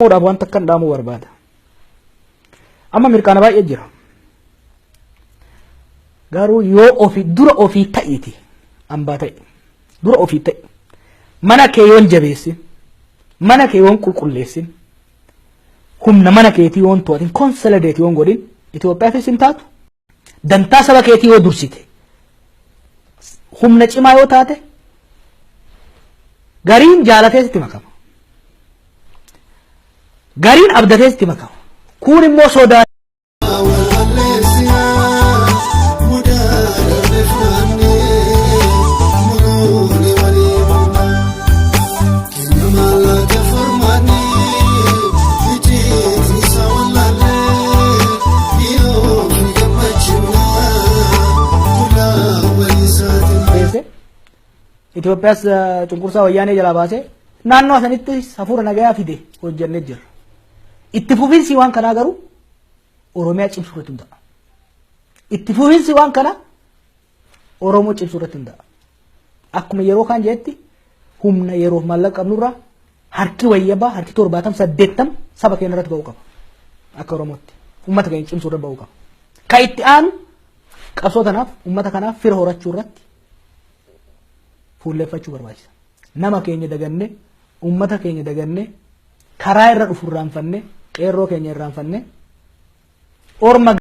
Oromoodhaaf wanta akkan dhaamuu barbaada. Amma mirqaana baay'ee jira. Garuu yoo ofii dura ofii ta'iiti hambaa ta'e dura ofii ta'e mana kee yoon jabeessin, mana kee yoon qulqulleessin, humna mana keetii yoon to'atin, consolidate yoon godhin, Itoophiyaafis hin taatu. Dantaa saba keetii yoo dursite, humna cimaa yoo taate, gariin jaalatee sitti makama. Gariin abdatee sitti makama. Kuun immoo sodaa. Itoophiyaas cunqursaa Wayyaanee jalaa baasee naannoo sanitti hafuura nagayaa fide hojjennee jirra. Itti fufiinsi waan kanaa garuu Oromiyaa cimsuu irratti hundaa'a. Itti fufiinsi waan kanaa Oromoo cimsuu irratti hundaa'a. Akkuma yeroo kaan jedhetti, humna yeroof maallaqa qabnurraa harki wayyabaa, harki 70, 80 saba keenya irratti ba'uu qaba. Akka Oromootti uummata keenya cimsuu irra ba'uu qaba. Ka itti aanu qabsoo tanaaf, uummata kanaaf fira horachuu irratti fuulleffachuu barbaachisa. Nama keenya dagannee, uummata keenya dagannee, karaa irra dhufu irraanfannee, qeerroo keenya irraanfannee, orma